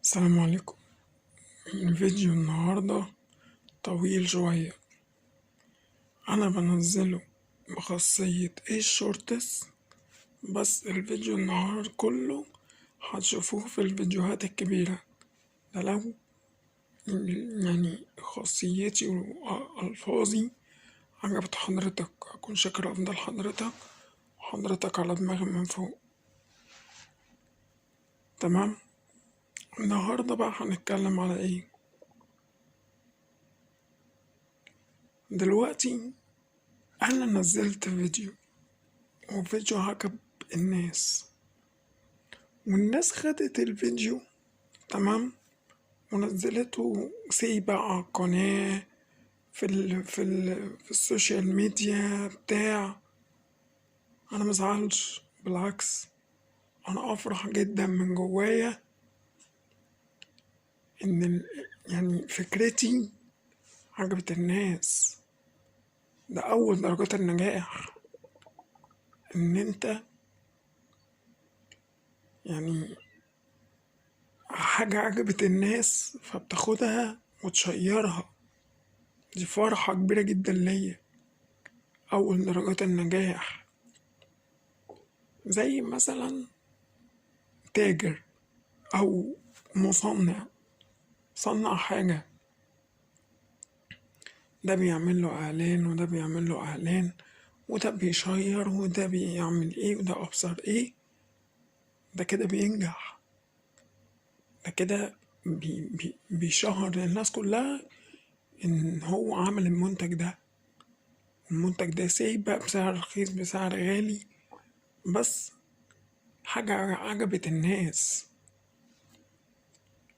السلام عليكم. الفيديو النهاردة طويل شوية، أنا بنزله بخاصية ايه ال shorts، بس الفيديو النهار كله هتشوفوه في الفيديوهات الكبيرة. ده لو خاصيتي وألفاظي عجبت حضرتك أكون شاكر أفضل حضرتك، وحضرتك على دماغي من فوق. تمام. النهاردة بقى هنتكلم على ايه؟ دلوقتي أنا نزلت فيديو، وفيديو عجب الناس، والناس خدت الفيديو تمام ونزلته سيبه على القناة في ال في ال في ال social media بتاع. أنا مزعلش، بالعكس أنا أفرح جدا من جوايا إن فكرتي عجبت الناس. ده أول درجات النجاح، إن أنت حاجة عجبت الناس فبتاخدها وتشيرها. دي فرحة كبيرة جدا ليا، أول درجات النجاح. زي مثلا تاجر أو مصنع صنع حاجة، ده بيعمل له إعلان وده بيعمل له إعلان وده بيشير وده بيعمل إيه وده أبصر إيه، ده كده بينجح، ده كده بي بي بيشهر للناس كلها إن هو عمل المنتج ده. المنتج ده سايب بقى بسعر رخيص بسعر غالي، بس حاجة عجبت الناس.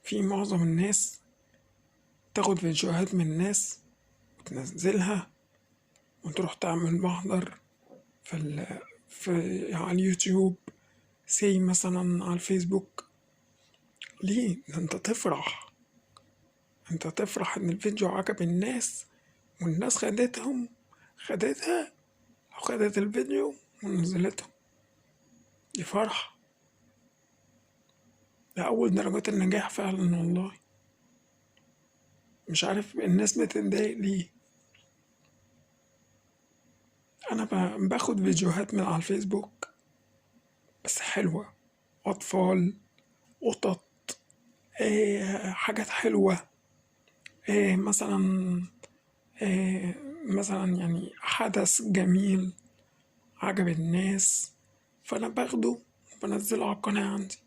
في معظم الناس تاخد فيديوهات من الناس وتنزلها وتروح تعمل محضر في على اليوتيوب، سي مثلا على الفيسبوك. ليه؟ ده انت تفرح، انت تفرح ان الفيديو عجب الناس والناس خدتها او خدت الفيديو ونزلته. دي فرحة، ده أول درجات النجاح فعلا والله. مش عارف الناس بتتضايق ليه. أنا باخد فيديوهات من على الفيسبوك بس حلوة، أطفال، قطط، حاجات حلوة، مثلا، مثلا حدث جميل عجب الناس، فأنا باخده وبنزله على القناة عندي.